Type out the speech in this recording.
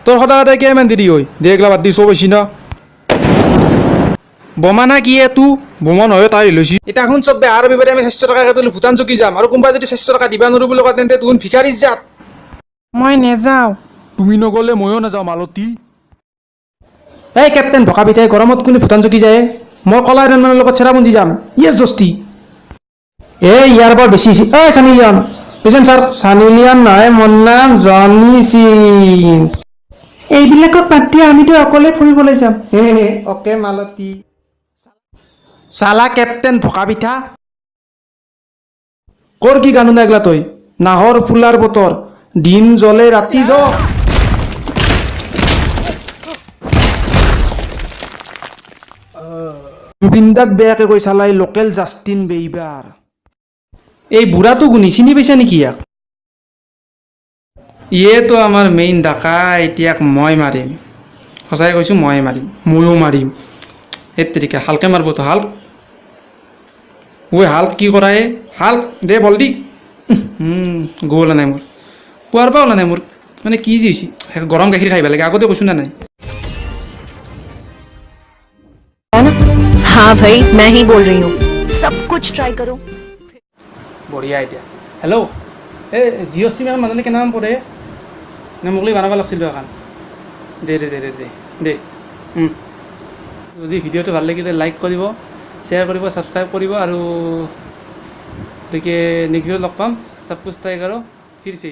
তোৰ সদায় সদায় কিয় ইমান দেৰি হয়? দে এগলা বাদ দি, চব হৈছি ন। বোমা না কি এ? তো বোমা নহয়, তাই লৈছি। এতিয়া শুন চব, বেহাৰ ৰবিবাৰে আমি 400 টকাকে তুলি ভূটান চকী যাম আৰু কোনোবাই যদি 400 টকা দিবা নোৱাৰো বুলি কয়, তেন্তে তুন ভিখাৰী জাত। মই নেযাওঁ। তুমি নগ'লে ময়ো নাযাওঁ মালতী। এই কেপ্টেইন ভকা পিঠাই, গৰমত কোনে ভূটান চকী যায়? মই কলা আইৰণ লগত চেৰাপুঞ্জী যাম। য়েছ দোস্তি। এই ইয়াৰ বৰ বেছি হৈছে। ঐ চানি লিয়ন, বুজিছেন ছাৰ? চানি লিয়ন নহয়, মোৰ নাম জনি চিন্স। এইবিলাকক বাদ দিয়া, আমিতো অকলে ফুৰিবলৈ যাম। হে, অ'কে মালতী। চালা কেপ্টেইন ভকা পিঠা, কৰ কি গান শুনা এগলা তই? নাহৰ ফুলাৰ বতৰ, দিন জ্বলে ৰাতি জ জুবিন দাক বেয়াকে কৈ চালাই লোকেল জাষ্টিন বেইবাৰ। এই বুঢ়াটো গুণি চিনি পাইছা নেকি ইয়াক? ইয়েতো আমাৰ মেইন ডাকা। এতিয়াক মই মাৰিম, সঁচাই কৈছোঁ, মই মাৰিম। ময়ো মাৰিম। সেই তেৰিকা, হালকে মাৰিব তো। হাল্ক ঐ, হাল্ক কি কৰা এ? হাল্ক দে বল দি। গু ওলা নাই মোৰ, পুৱাৰ পৰা ওলা নাই মোৰ। মানে কি যে হৈছে, গৰম গাখীৰ খাই লাগে। আগতে কৈছোঁ না নাই? है ना? हाँ भाई, मैं ही बोल रही हूँ, सब कुछ ट्राई करो। বঢ়িয়া। এতিয়া হেল্ল', এই জিঅ' চিম এখন মানুহ কেনেমান পৰে নে? মোক লৈ বনাব লাগছিল এখন। দে দে দে দে দে দে। যদি ভিডিঅ'টো ভাল লাগিলে লাইক কৰিব, শ্বেয়াৰ কৰিব, ছাবস্ক্ৰাইব কৰিব আৰু গতিকে নেক্সট ভিডিঅ'ত লগ পাম। सब कुछ ट्राई करो, फिर से।